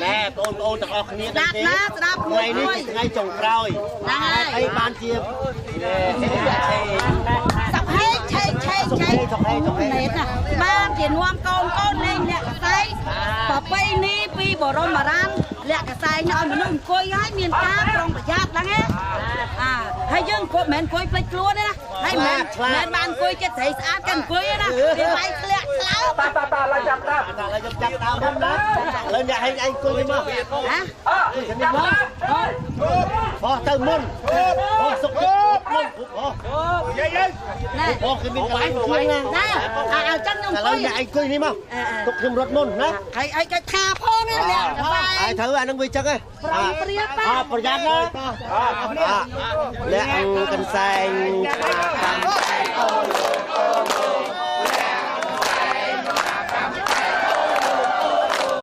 ណែបងប្អូនទាំងអស់គ្នា ស្ដាប់ណាស្ដាប់មួយ ថ្ងៃនេះ មួយ ជាថ្ងៃចុងក្រោយ ហ្នឹងហើយ អីបានជា សុកហេងឆេងឆេងឆេង សុកហេងសុកហេង ណែណាបានជានាំកូនកូនលេងលាក់កសែងប្រពៃណីពីបរមរានលាក់កសែងឲ្យមនុស្សអង្គុយឲ្យមានការប្រុងប្រយ័ត្នហ្នឹងណាអាហើយយើងអង្គុយមិនមែនអង្គុយភ្លេចខ្លួនទេណាហើយមិនមែនបានអង្គុយចិត្តស្រីស្អាតកាន់អង្គុយទេណាវាវាយធ្លាក់ឆ្លើប តាតាឡើយចាប់តា តែឥឡូវខ្ញុំចាប់ដើមមុនណាឥឡូវអ្នកហេងឯងអង្គុយនេះមក ណា អង្គុយនេះមកបោះទៅមុនបោះសុកមុនបោះ យាយយាយ ណែ បោះគេមានកន្លែងជាងណា ណែអាចឹងខ្ញុំ ឥ អង្គុយ ឡូវអ្នកឯងអង្គុយនេះមកទុកខ្ញុំរត់មុនណា ហើយអីគេថាផងណាលាក់កសែ ហើយ ង ត្រូវអានឹងវាចឹងហ៎ ប្រុងប្រៀប អប្រយ័ត្នណាលាក់កន្សែងតាមអូន